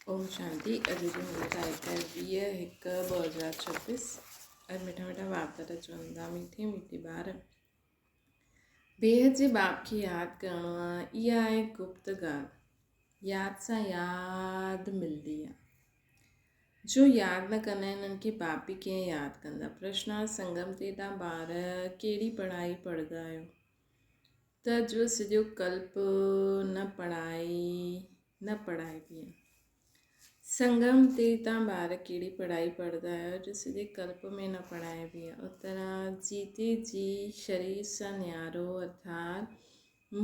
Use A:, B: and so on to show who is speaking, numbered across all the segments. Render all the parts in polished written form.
A: اوم شانتي اڄ جي منهنجي تاريخ آهي 20 هڪ 2026 اڄ مٺا مٺا باپ دادا چون ٿا مٺي مٺي ٻار بيحد جي باپ کي ياد ڪرڻو آهي اها آهي گپت ڳالهه ياد سان ياد ملدي آهي جو ياد نه ڪندا آهن انهن کي باپ به ڪيئن ياد ڪندا پرشن آهي سنگم تي تان ٻار ڪهڙي پڙهائي پڙهندا آهيو ته جو سڄو ڪلپ نه پڙهائي نه پڙهائبي آهي. سنگم تي تان ٻار ڪهڙي پڙهائي پڙهندا آهيو جو سڄي ڪلپ ۾ نه پڙهائبي آهي. اترا جيتي جي شرير سان نيارو ارٿات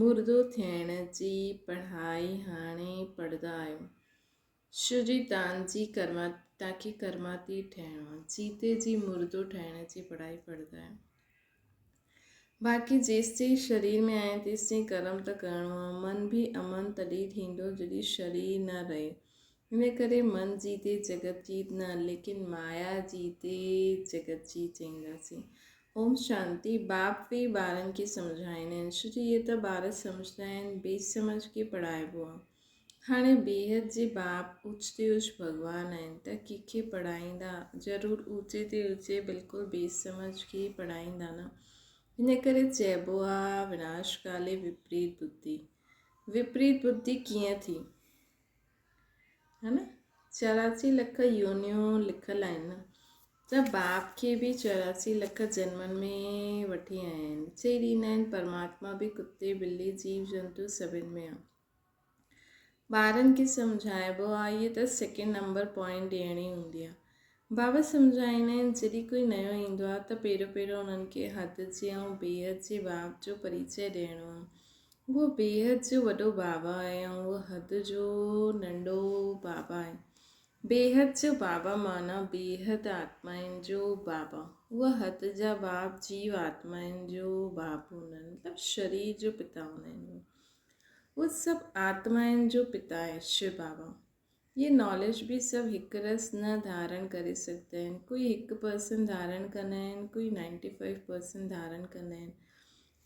A: مردو ٿيڻ جي پڙهائي هاڻي پڙهندا آهيو. شو جي تان جي ڪرما تان کي ڪرماتيت ٺهڻو آهي. جيتي جي مردو ٺهڻ جي پڙهائي پڙهندا آهيو. باقي جيستائين شرير ۾ آهين تيستائين ڪرم ته ڪرڻو آهي. من به امن تڏهن ٿيندو جڏهن شرير نه رهي. ان ڪري من جيتي جڳت جيت نه ليڪن مايا جيتي جڳت جيت چئينداسين. اوم شانتي. باپ به ٻارن کي سمجهائيندا آهن ڇو جو اهي ته ٻار سمجهندا آهن بي سمجهه کي پڙهائبو آهي. هاڻي بيحد جي باپ اوچ تي اوچ ڀڳوان آهن ته ڪنهن کي پڙهائيندا؟ ضرور اوچي تي اوچي بلڪل بي سمجهه کي ئي پڙهائيندا نه. ان ڪري چئبو آ وناش ڪالي وپريت ٻڌي. وپريت ٻڌي ڪيئن ٿي؟ ها نه 84 لک يونيون لکيل آهن نه ته باپ کي به 84 لک جنمن ۾ وٺي آيا آهن. چئي ڏيندا آهن پرماتما به ڪتي ٻلي جيو جنتو سڀن ۾ آ. ٻارن کي سمجهائبو آ اهي ته سيڪنڊ نمبر پوائنٽ ڏيڻي هوندي آ. بابا سمجهائيندا آهن جڏهن ڪوئي نيو ايندو آ ته پهريون پهريون انهن کي حد جي ۽ بيحد جي باب جو پريچئه ڏيڻو آ. اهو بيحد جو وڏو بابا آهي ۽ اهو حد جو ننڍو بابا آهي. بيحد جو بابا معنيٰ بيحد آتمائن جو بابا. اهو حد جا باب جيو آتمائن جو باب هوندا آهن مطلب شرير جو پتا هوندا آهن اهي. اهو سڀ آتمائن جو پتا آهي، شو بابا. هيء ناليج به سڀ هڪ رس نه ڌارڻ ڪري سگهندا آهن. ڪوئي هڪ پرسنٽ ڌارڻ ڪندا آهن، ڪوئي نائنٽي فائيو پرسنٽ ڌارڻ ڪندا آهن.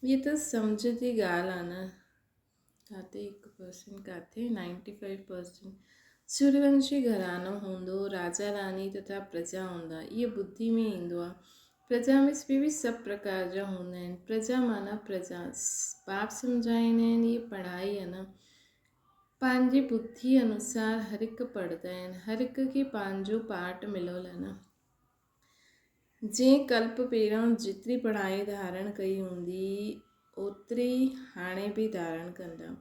A: هيء ته سمجهه جي ڳالهه آهي نه. ڪاٿي هڪ پرسنٽ ڪاٿي نائنٽي فائيو پرسنٽ. سوريونشي گهراڻو هوندو، راجا راڻي تٿا پرجا هوندا. اهو ٻڌي ۾ ايندو آهي. پرجا ۾ سپي به سڀ پرڪار جا هوندا آهن. پرجا معنيٰ پرجا. باپ سمجهائيندا آهن هيء پڙهائي آهي نه. پنهنجي ٻڌي انوسار هر هڪ پڙهندا آهن. هر هڪ کي پنهنجو پارٽ مليل آهي نه. جنهن ڪلپ پهريون جيتري پڙهائي ڌارڻ ڪئي هوندي اوتري هاڻي به ڌارڻ ڪندا.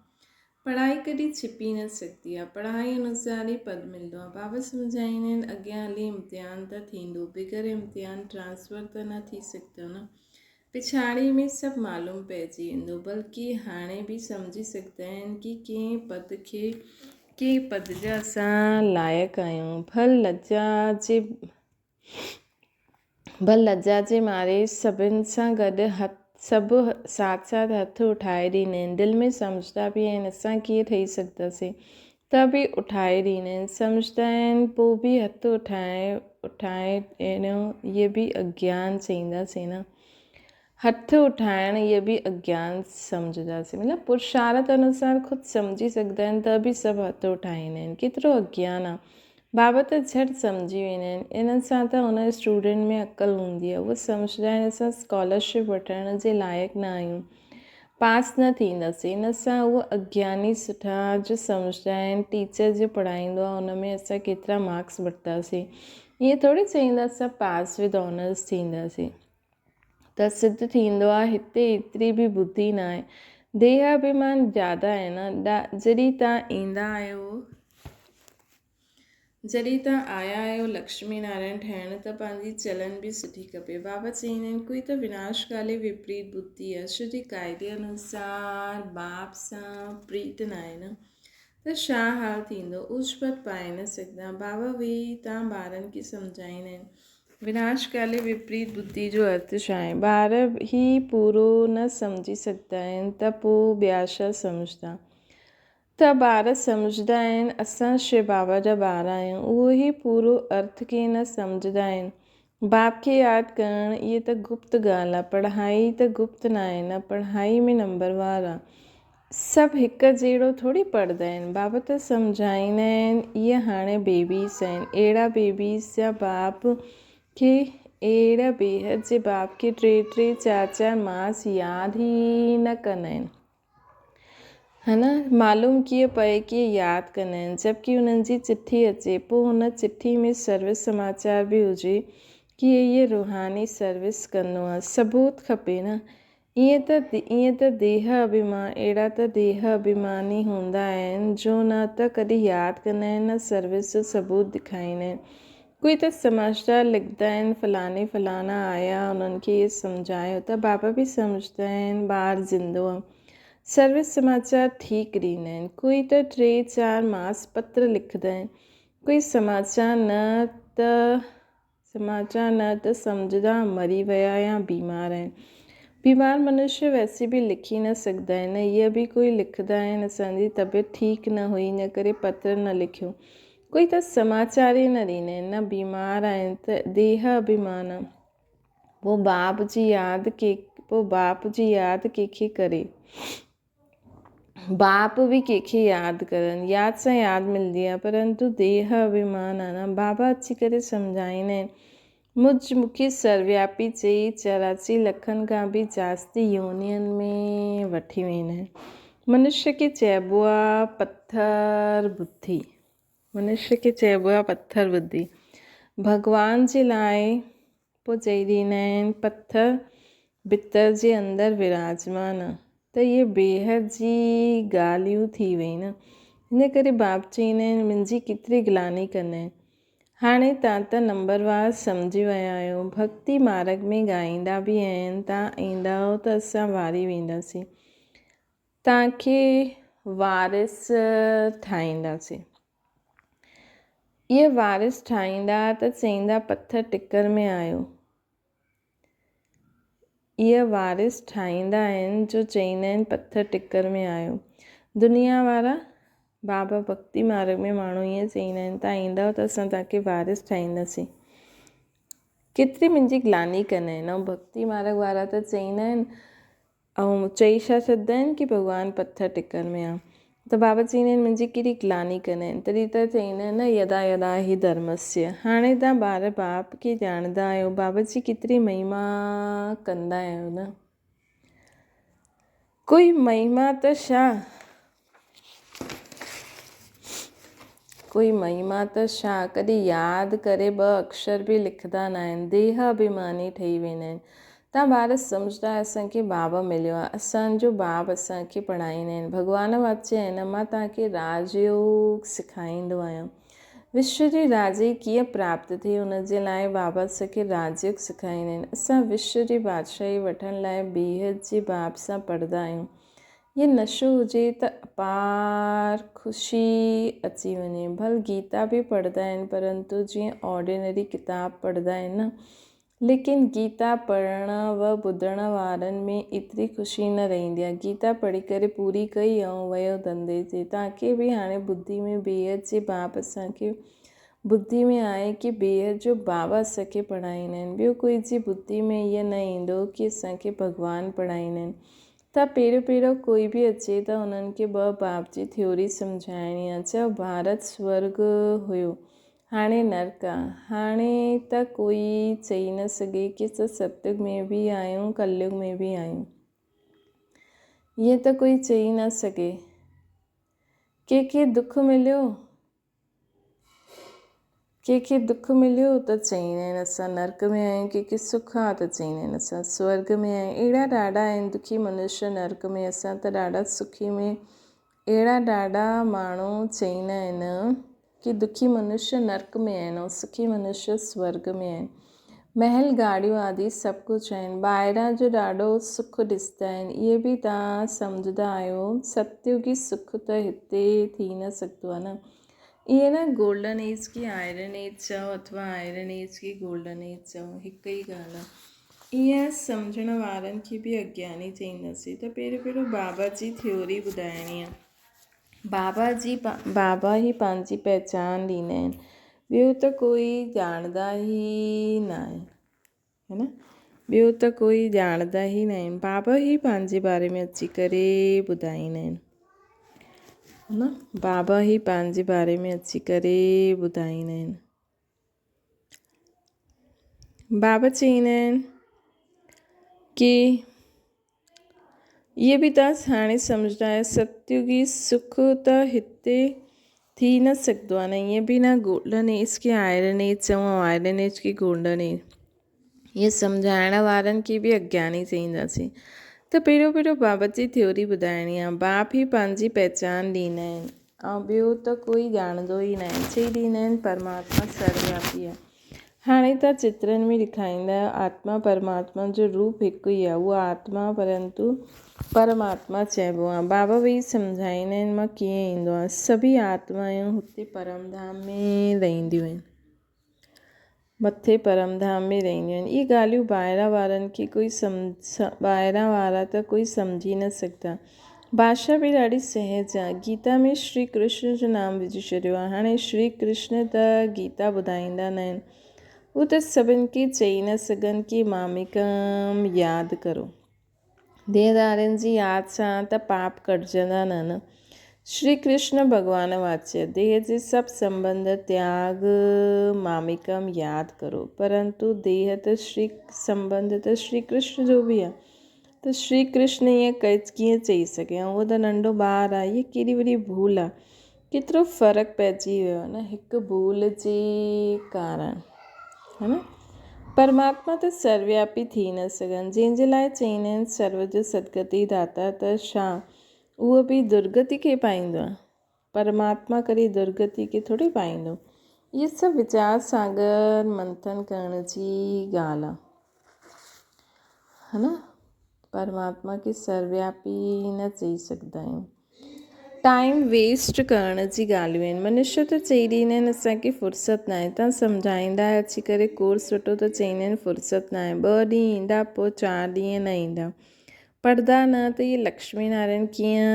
A: پڙهائي ڪڏهن ڇپي نه سگهندي آهي. پڙهائي انوسار ئي پد ملندو آهي. بابا سمجهائيندا آهن اڳيان هلي امتحان ته ٿيندو، بغير امتحان ٽرانسفر ته نه ٿي سگهندو نه. پڇاڙي ۾ سڀ معلوم پئجي ويندو. بلڪه هاڻي به سمجهي سگهندا آهن ڪي ڪنهن پد کي ڪنهن پد جا اسان لائق آهيون. ڀل لڄا جي ڀل لڄا جي ماري سڀن سان گڏ هٿ سڀ ساٿ ساٿ هٿ اٺائي ڏيندا آهن. دل ۾ سمجهندا به آهن اسان ڪيئن ٺهي سگهنداسين ته به اٺائي ڏيندا آهن. سمجهندا آهن پوء به هٿ اٺائي اٺائي ڏيڻو اهي به اگيان چئينداسين نه. هٿ اٺائڻ اهي به اگيان سمجهنداسين. مطلب پرشارٿ انوسار خود سمجهي سگهندا آهن ته به سڀ هٿ اٺائيندا آهن. ڪيترو اگيان آهي. بابا ته جهٽ سمجهي ويندا آهن. انهن سان ته هن اسٽوڊنٽ ۾ عقل هوندي آهي. اهي سمجهندا آهن اسان اسڪالرشپ وٺڻ جي لائق نه آهيون. پاس نه ٿينداسين. ان سان اهي اگياني سٺا جو سمجهندا آهن ٽيچر جو پڙهائيندو آهي ان ۾ اسان ڪيترا مارڪس وٺنداسين. ائين ٿوري چئيندا اسان پاس ود آنرس ٿينداسين. ته سڌ ٿيندو آهي هتي ايتري به ٻڌي ناهي. ديهه اڀيمان زياده آهي نه. جڏهن تان ايندا آهيو. جڏهن توهان آيا آهيو لڪشمي نارائڻ ٺهڻ ته پنهنجي چلن به سٺي کپي. بابا چئيندا آهن ڪوئي ته وناش ڪالي وپريت ٻڌي آهي ڇو جي قاعدي انوسار باپ سان پريت ناهي نه ته ڇا حال ٿيندو اوچ پد پائي نه سگهندا. بابا ويهي توهان ٻارن کي سمجهائيندا آهن. وناش ڪالي وپريت ٻڌي جو ارٿ ڇا آهي؟ ٻار هي پورو نه سمجهي سگهندا آهن ته پوء ٻيا ڇا سمجهندا. ته ٻار سمجهندا آهن اسان شو بابا جا ٻار آهيون اهو ئي پورو ارٿ کي نه سمجهندا آهن. باپ کي ياد ڪرڻ اهي ته گپت ڳالهه آ پڙهائي ته گپت ناهي نه پڙهائي ۾ نمبروار آ. سڀ هڪ جهڙو ٿوري پڙهندا آهن. بابا ته سمجهائيندا آهن اهي هاڻي بيبيز آهن. اهڙا بيبيز جا باپ کي اهڙا بيحد جي باپ کي ٽي ٽي چار چار ماس ياد ئي نه ڪندا آهن. ها نه معلوم ڪيئن پئي ڪي ياد ڪندا آهن جبڪه انهن جي چٺي اچي پوء ان چٺي ۾ سروس سماچار به هجي ڪي اهي روحاني سروس ڪندو آهي. ثبوت کپي نه. ائين ته ائين ته ديهه اڀيمان اهڙا ته ديهه اڀيماني هوندا آهن جو نه ته ڪڏهن ياد ڪندا آهن نه سروس جو ثبوت ڏيکاريندا آهن. ڪوئي ته سمجهدار لکندا آهن فلاڻي فلاڻا آيا انهن کي اهي سمجهايو ته بابا به سمجهندا آهن ٻار زندو آ سروس سماچار ٺيڪ ڏيندا آهن. ڪوئي ته ٽي چار ماس پتر لکندا آهن ڪوئي سماچار نه ته سماچار نه ته سمجهدا مري ويا يا بيمار آهن. بيمار منشيه ويسي به لکي نه سگهندا آهن نه اهي به ڪوئي لکندا آهن اسان جي طبيعت ٺيڪ نه هئي ان ڪري پتر نه لکيو. ڪوئي ته سماچار ئي نه ڏيندا آهن نه بيمار آهن ته ديهه اڀيمان آ. پوء باپ جي ياد ڪي پوء باپ جي ياد ڪنهن کي ڪري. باپ به ڪنهن کي ياد ڪرن، ياد سان ياد ملندي آهي، پرنتو ديهه اڀيمان آهي نه. بابا اچي ڪري سمجهائيندا آهن، مجھ مون کي سروياپي چئي 84 لکن کان به جاستي يونين ۾ وٺي ويندا آهن. منشيه کي چئبو آهي پٿر ٻڌي. منشيه کي چئبو آهي پٿر ٻڌي. ڀڳوان جي لاء پوء چئي ڏيندا آهن، پٿر ڀتر جي اندر وراجمان آ. ته اهي بيحد جي ڳالهيون ٿي وئي نه. ان ڪري باپ چئيندا آهن، منهنجي ڪيتري گلاني ڪندا آهن. هاڻي تان ته نمبروار سمجهي ويا آهيو. ڀڳتي مارڳ ۾ ڳائيندا به آهن، تان ايندائو ته اسان واري وينداسين. تان کي وارث ٺاهينداسين. اهي وارث ٺاهيندا ته چئيندا پٿر ٽڪر ۾ آيو. اهي وارث ٺاهيندا آهن جو چئيندا آهن پٿر ٽڪر ۾ آيو. دنيا وارا بابا ڀڳتي مارڳ ۾ ماڻهو ائين چئيندا آهن تان ايندؤ ته اسان توهان کي وارث ٺاهينداسين. ڪيتري منهنجي گلاني ڪندا آهن ۽ ڀڳتي مارڳ وارا ته چئيندا آهن ۽ چئي ڇا ڇڏدا آهن ڪي ڀڳوان پٿر ٽڪر ۾ آ ته بابا چئيندا آهن منهنجي ڪهڙي گلاني ڪندا آهن تڏهن ته چئيندا آهن نه يدا يدا هي ڌرمسيه هاڻي تان ٻار باپ کي ڄاڻندا آهيو بابا جي ڪيتري مهما ڪندا آهيو نه ڪوئي مهما ته ڇا ڪوئي مهما ته ڇا ڪڏهن ياد ڪري ٻه اکشر به لکندا ناهن ديهه اڀيماني ٺهي ويندا آهن تان ٻار سمجهندا آهن اسان کي باب مليو آهي اسان جو باب اسان کي پڙهائيندا آهن ڀڳوان واچي آهن مان توهان کي راج يوگ سکائيندو آهيان وشو جي راجي ڪيئن پراپت ٿئي ان جي لاء بابا اسان کي راج يوگ سکائيندا آهن اسان وشو جي بادشاهي وٺڻ لاء بيحد جي باب سان پڙهندا آهيون جي نشو هجي ته اپار خوشي اچي وڃي. ڀل گيتا به پڙهندا آهن پرنتو جيئن آرڊينري ڪتاب پڙهندا آهن نه. ليڪن گيتا پڙهڻ و ٻڌڻ وارن ۾ ايتري خوشي نه رهندي آهي. گيتا پڙهي ڪري پوري ڪئي ۽ ويو ڌنڌي تي. توهان کي به هاڻي ٻڌي ۾ بيحد جي باپ اسان کي ٻڌي ۾ آهي ڪي بيحد جو بابا اسان کي پڙهائيندا آهن. ٻيو ڪوئي جي ٻڌي ۾ اهي نه ايندو ڪي اسان کي ڀڳوان پڙهائيندا آهن. ته پهريون پهريون ڪوئي به اچي ته انهن کي ٻه باب جي ٿيوري سمجهائڻي آ. چئو ڀارت سورڳ هيو، هاڻي نرڪ آ. هاڻي ته ڪوئي چئي نه سگهي ڪي اسان ستيگ ۾ به آهيون، ڪليگ ۾ به آهيون. ائين ته ڪوئي چئي نه سگهي. ڪنهن کي دک مليو؟ ڪنهن کي دک مليو ته چئيندا آهن اسان نرڪ ۾ آهيون، ڪنهن کي سک آ ته چئيندا آهن اسان سورڳ ۾ آهيون. اهڙا ڏاڍا آهن دکي منشيه نرڪ ۾ اسان ته ڏاڍا سکي ۾. اهڙا ڏاڍا ماڻهو چئيندا آهن ڪي دکي منشيه نرڪ ۾ آهن ۽ سکي منشيه سورڳ ۾ آهن. محل گاڏيون آدي سڀ ڪجهه آهن. ٻاهران جو ڏاڍو سک ڏسندا آهن. اهي به توهان سمجهندا آهيو ستيوگي سک ته هتي ٿي نه سگهندو آهي نه. ائين نه گولڊن ايج کي آئرن ايج چئو اٿوا آئرن ايج کي گولڊن ايج چئو هڪ ئي ڳالهه آهي. ائين سمجهڻ وارن کي به اگياني چئينداسين ته پهريون پهريون بابا جي ٿيوري ٻڌائڻي آهي. بابا جي بابا ئي پنهنجي پهچان ڏيندا آهن ٻيو ته ڪوئي ڄاڻندا ئي ناهي. هي نه. ٻيو ته ڪوئي ڄاڻندا ئي ناهن. بابا ئي پنهنجي باري ۾ اچي ڪري ٻڌائيندا آهن. نه بابا ئي پنهنجي باري ۾ اچي ڪري ٻڌائيندا آهن. بابا چئيندا آهن ڪي اهي به توهان هاڻي سمجهندا آهيو ستيوگي سک ته هتي ٿي نه سگهندو آهي نه ائين به نه گولڊن ايج کي آئرن ايج چئون ۽ آئرن ايج کي گولڊن ايج اهي سمجهائڻ وارن کي به اگياني چئينداسين ته پهريون پهريون بابت جي ٿيوري ٻڌائڻي آهي باپ ئي پنهنجي پهچان ڏيندا آهن ۽ ٻيو ته ڪوئي ڄاڻندو ئي ناهي. چئي ڏيندا آهن پرماتما سروياپي آهي. هاڻي ته چترن ۾ ڏيکاريندا آهيو آتما پرماتما جو روپ هڪ ئي آهي. اهو آتما پرنتو پرماتما چئبو آهي. بابا ويهي سمجهائيندا آهن مان ڪيئن ايندو آهيان. سڀئي آتمائون هتي پرم ڌام ۾ رهنديون آهن. مٿي پرم ڌام ۾ رهنديون آهن. اهي ڳالهيون ٻاهران وارن کي ڪوئي ٻاهران وارا ته ڪوئي سمجهي نه سگهندا. ڀاشا به ڏاڍي سهج آهي. گيتا ۾ شري ڪرشن جو نام وجهي ڇڏيو آهي. هاڻي شري ڪرشن ته گيتا ٻڌائيندا نه آهن. هو ته سڀن کي چئي نه سگهن ڪي ماميڪم ياد ڪرو. ديهدارين جي ياد سان ته پاپ ڪٽجندا نه نه. شري ڪرشن ڀڳوان واچ، ديهه جي سڀ سنٻنڌ تياڳ ماميڪم ياد ڪرو. پرنتو ديهه ته شري سنٻنڌ ته شري ڪرشن جو به آهي ته شري ڪرشن ائين ڪيئن چئي سگهي ۽ اهو ته ننڍو ٻار آهي. هيء ڪيڏي وڏي ڀول آهي. ڪيترو فرق پئجي ويو نه هڪ ڀول جي ڪارڻ ها نه پرماتما ته سروياپي ٿي نه سگهن جنهن جي لاء چئيندا آهن سرو جو سدگتي داتا ته ڇا اهو به درگتي کي پائيندو آهي پرماتما ڪڏهن درگتي کي ٿوري پائيندو اهي سڀ ويچار ساگر منٿن ڪرڻ جي ڳالهه آهي ها نه پرماتما کي سروياپي نه چئي سگهندا آهيون ٽائيم ويسٽ ڪرڻ جي ڳالهيون آهن منشي ته چئي ڏيندا آهن اسان کي فرصت ناهي تان سمجهائيندا آهيو اچي ڪري ڪورس وٺو ته چئيندا آهن فرصت ناهي ٻه ڏينهن ايندا پوء چار ڏينهن نه ايندا پڙهندا نه ته اهي لڪشمي نارائڻ ڪيئن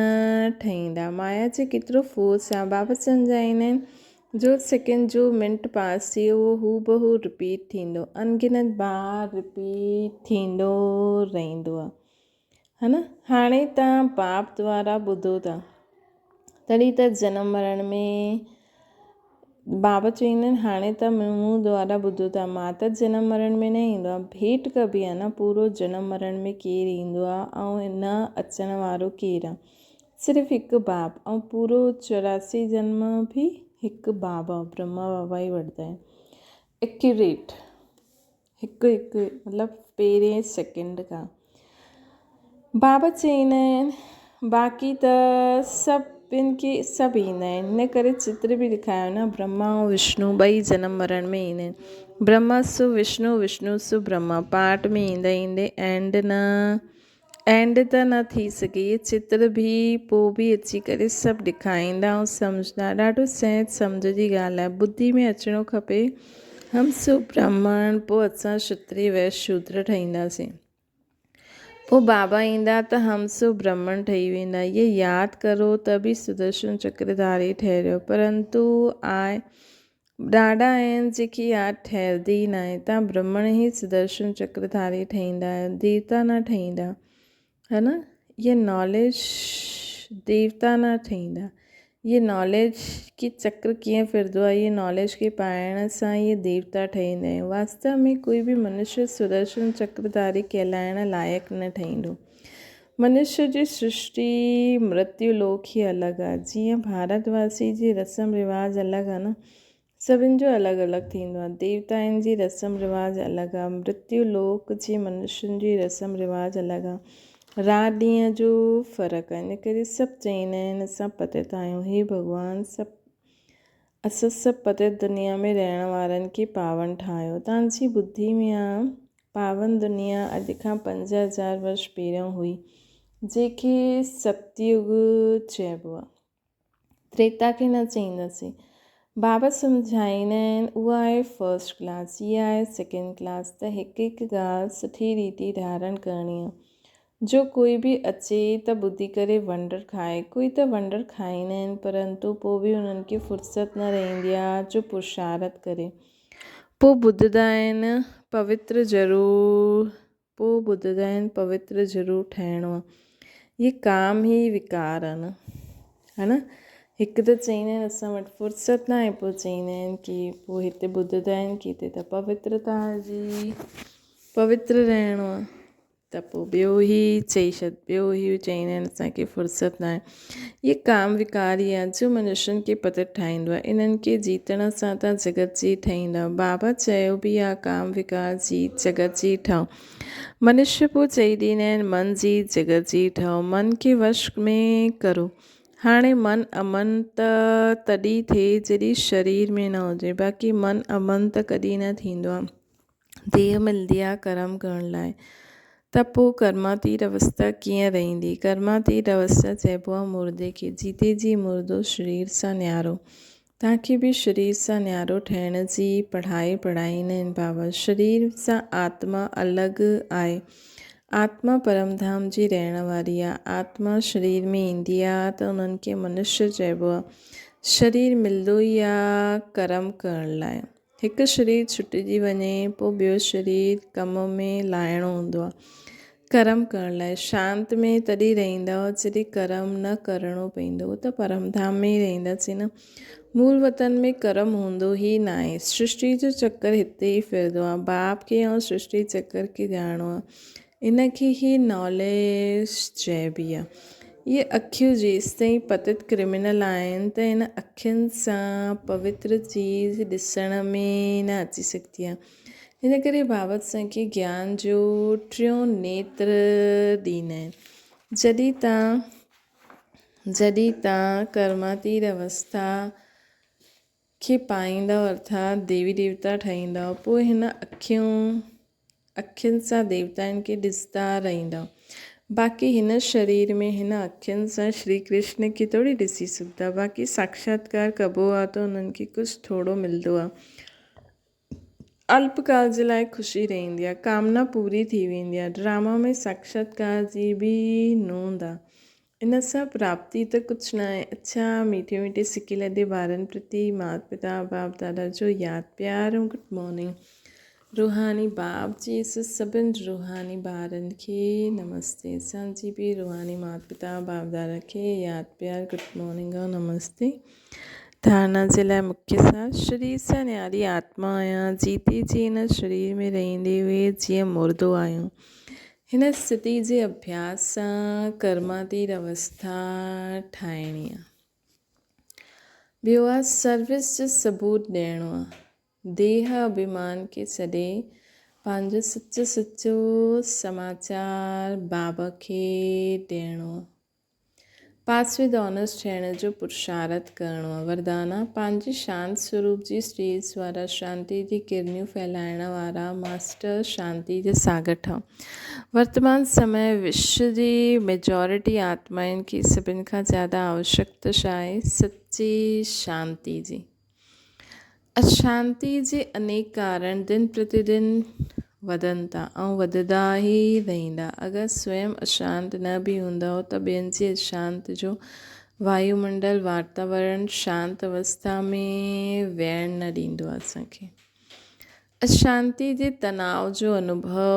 A: ٺهيندا مايا جي ڪيترو فورس آهي بابا سمجهائيندا آهن جو سيڪنڊ جو منٽ پاس ٿئي اهو هوبهو رپيٽ ٿيندو انگنت بار رپيٽ ٿيندو رهندو آهي ها نه هاڻي توهان باپ دوارا ٻڌو ٿا تڏهن ته جنم مرڻ ۾ بابا چوندا آهن هاڻي ته مون دوارا ٻڌو ٿا مان ته جنم مرڻ ۾ نه ايندو آهيان ڀيٽ ڪبي آهي نه پورو جنم مرڻ ۾ ڪير ايندو آهي ۽ نه اچڻ وارو ڪير آهي صرف هڪ باپ ۽ پورو 84 جنم به هڪ بابا برهما بابا ئي وٺندا آهن ايڪيوريٽ هڪ هڪ مطلب پهرين سيڪنڊ کان بابا چئيندا آهن باقي ته سڀن کي سڀ ايندا آهن هن ڪري چتر به ڏيکاريو نه برهما ۽ وشنو ٻئي جنم مرڻ ۾ ايندا آهن برهما سو وشنو وشنو سو برهما پارٽ ۾ ايندا ايندي اينڊ نه اينڊ ته نه ٿي سگهي اهي چتر به پوء به اچي ڪري سڀ ڏيکاريندا ۽ سمجهندا ڏاڍو سهج سمجهه جي ڳالهه آهي ٻڌي ۾ اچڻو کپي هم سو برهمڻ پوء اسان شتري ويش شودر ٺهينداسين. پوء بابا ايندا ته هم سو برهمڻ ٺهي ويندا. اهي ياد ڪرو ته به سدرشن چڪرڌاري ٺهريو. پرنتو آء ڏاڍا آهن جيڪي ياد ٺهرندي ئي ناهي. تان برهمڻ ئي سدرشن چڪرڌاري ٺهيندا آهيو، ديوتا نه ٺهيندا. ها نه اها ناليج ديوتا نه ٺهيندا اها ناليج ڪي چڪر ڪيئن ڦرندو آهي اها ناليج کي پائڻ سان اهي ديوتا ٺهيندا آهن واستو ۾ ڪوئي به منشي سدرشن چڪرڌاري ڪهلائڻ لائق نه ٺهيندو منشي جي سرشٽي مرتيو لوڪ ئي الڳ آهي جيئن ڀارت واسي جي رسم رواج الڳ آهي نه سڀن جو الڳ الڳ ٿيندو آهي. ديوتائن جي رسم رواج الڳ آهي. مرتيو لوڪ جي منشين جي رسم رواج الڳ آهي. رات ڏينهن جو فرق آهي. ان ڪري سڀ چئيندا آهن اسان پتيت آهيون. هي ڀڳوان سڀ اسان سڀ پتيت دنيا ۾ رهڻ وارن کي پاون ٺاهيو. توهان جي ٻڌي ۾ آ پاون دنيا اڄ کان 5000 ورش پهريون هئي جنهن کي ستيوگ چئبو آهي. تريتا کي نه چئينداسين. بابا سمجهائيندا آهن، اها آهي فرسٽ ڪلاس، هيء آهي سيڪنڊ ڪلاس ته هڪ هڪ ڳالهه سٺي ريتي ڌارڻ ڪرڻي آهي. جو ڪوئي به اچي ته ٻڌي ڪري ونڊر کائي. ڪوئي ته ونڊر کائيندا آهن پرنتو پوء به انهن کي فرصت نه رهندي آهي جو پرشارت ڪري. پوء ٻڌندا آهن پوتر ضرور. پوء ٻڌندا آهن پوتر ضرور ٺهڻو آهي. هي ڪام ئي وڪار آهي نه. ها نه؟ هڪ ته چئيندا آهن اسان وٽ فرصت ناهي پوء چئيندا آهن ڪي پوء هتي ٻڌندا آهن ڪي هتي ته پوترتا جي پوتر رهڻو آهي ته پوء ٻيو هي چئي ڇڏ ٻيو هي چئيندا آهن اسان کي فرصت ناهي. هي ڪام وڪار ئي آهي جو منشين کي پتت ٺاهيندو آهي. انهن کي جيتڻ سان ته جڳت جي ٺهيندا. بابا چيو به آهي ڪام وڪار جيت جڳت جي ٺهو. منشي پوء چئي ڏيندا آهن من جيت جڳت جي ٺهو. من کي وش ۾ ڪرو. هاڻي من امن ته تڏهن ٿئي جڏهن شرير ۾ نه هجي. باقي من امن ته ڪڏهن نه ٿيندو آهي. ديهه ملندي آ ڪرم ڪرڻ لاء ته پوء ڪرماتيت اوستا ڪيئن رهندي؟ ڪرماتيت اوستا چئبو آ مردي کي، جيتي جي مردو شرير سان نيارو. توهان کي به شرير سان نيارو ٺهڻ جي پڙهائي پڙهائيندا آهن بابا. شرير سان آتما الڳ آهي. آتما پرم ڌام جي رهڻ واري آ. آتما شرير ۾ ايندي آ ته انهن کي منشيه چئبو آ. شرير ملندو ئي آ ڪرم ڪرڻ لاء. هڪ شرير ڇٽجي وڃي پوء ٻيو شرير ڪم ۾ لاهڻو هوندو آهي. ڪرم ڪرڻ لاء شانت ۾ تڏهن رهندا جڏهن ڪرم نه ڪرڻو پوندو ته پرم ڌام ۾ ئي رهنداسين نه. مول وطن ۾ ڪرم هوندو ئي ناهي. سرشٽي جو چڪر هتي ئي ڦرندو آهي. باپ کي ۽ سرشٽي چڪر کي ڄاڻڻو آهي. ان کي ئي ناليج چئبي آهي. اهي اکيون جيستائين پتت ڪرمنل آهن ته ان اکين سان پوتر چيز ڏسڻ ۾ نه اچي سگهندي آهي. ان ڪري بابت اسان کي گيان جو ٽيون نيتر ڏيندا آهن. جڏهن تان ڪرماتيت اوسٿا کي پائيندؤ ارٿات ديوي ديوتا ٺهيندؤ، پوء هن اکيون، اکين سان ديوتائن کي ڏسندا رهندؤ. باقي هن شرير ۾ هن اکين سان شري ڪرشن کي ٿوري ڏسي سگهندا. باقي ساکشاتڪار ڪبو آ ته انهن کي ڪجهه ٿورو ملندو آ. الپ ڪال جي لاء خوشي رهندي آ. ڪامنا پوري ٿي ويندي آ. ڊراما ۾ ساکشاتڪار جي به نوند آ. ان سان پراپتي ته ڪجهه ناهي. اڇا ميٺي ميٺي سڪي لڏي ٻارن پرتي مات پتا باپ دادا جو ياد پيار ۽ گڊ مارننگ. روحاني باپ جي سڀن روحاني ٻارن کي نمستي. اسان جي به روحاني مات پتا باپ دادا کي ياد پيار گڊ مارننگ ۽ نمستي. ڌارنا جي لاء مکيه سار شرير سان نياري آتما آهيان جيتي جي هن شرير ۾ رهندي هئي جيئن مردو آهيون. هن اسٿتي جي اڀياس سان ڪرماتيت اوسٿا ٺاهڻي آ. ٻيو آ سروس جو ثبوت ڏيڻو آ. ديهه اڀيمان کي ڇڏي پنهنجو سچو سچو سماچار بابا کي ڏيڻو آ. پاس ود آنرز ٺهڻ جو پرشارٿ ڪرڻو آهي. وردانا، پنهنجي شانت سوروپ جي اسٽيج وارا شانتي جي ڪرنيون ڦهلائڻ وارا ماسٽر شانتي جا ساگر ٺهو. ورتمان سمي وشو جي ميجارٽي آتمائن کي سڀن کان زياده آوشڪتا ڇا آهي؟ سچي شانتي جي. اشانتي جي انيڪ ڪارڻ دن پرتي دن وڌن ٿا ۽ وڌندا ئي رهندا. اگر سويم اشانت نه به هوندؤ ته ٻين جي اشانت جو وايومنڊل، واتاورڻ، شانت اوسٿا ۾ ويهڻ نه ڏيندو آهي اسان کي. اشانتي جي تناء جو انوڀو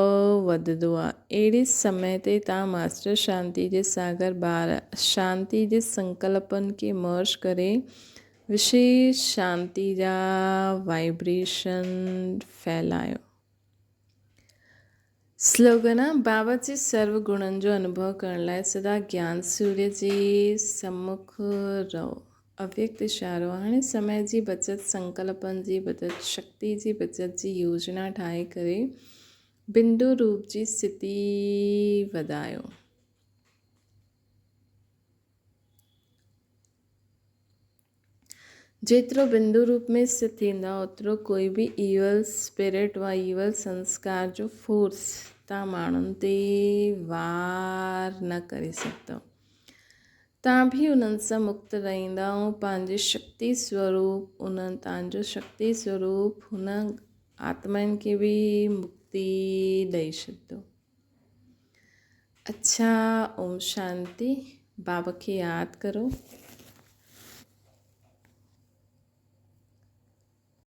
A: وڌندو آهي. اهڙي سمي تي توهان ماسٽر شانتي جي ساگر ٻار اشانتي جي سنڪلپن کي مرج ڪري وشيش شانتي جا وائبريشن ڦهلايو. سلوگن، بابا جي سرو گڻن جو انوڀو ڪرڻ لاء سدا گيان سوريه جي سمک رهو. اويڪت اشارو، هاڻي سمي جي بچت، سنڪلپن جي بچت، شڪتي جي بچت جي يوجنا ٺاهي ڪري بندو روپ جي اسٿتي وڌايو. جيترو بندو روپ ۾ اسٿت ٿيندا اوترو ڪوئي به ايول اسپرٽ وا ايول سنسڪار جو فورس تان ماڻهن تي وار نه ڪري سگهندو. تان به انهن سان مڪت رهندا ۽ پنهنجي شڪتي سوروپ انهن تان جو شڪتي سوروپ هن آتمائن کي به مڪتي ڏئي ڇڏندو. اڇا اوم شانتي بابا کي ياد ڪرو.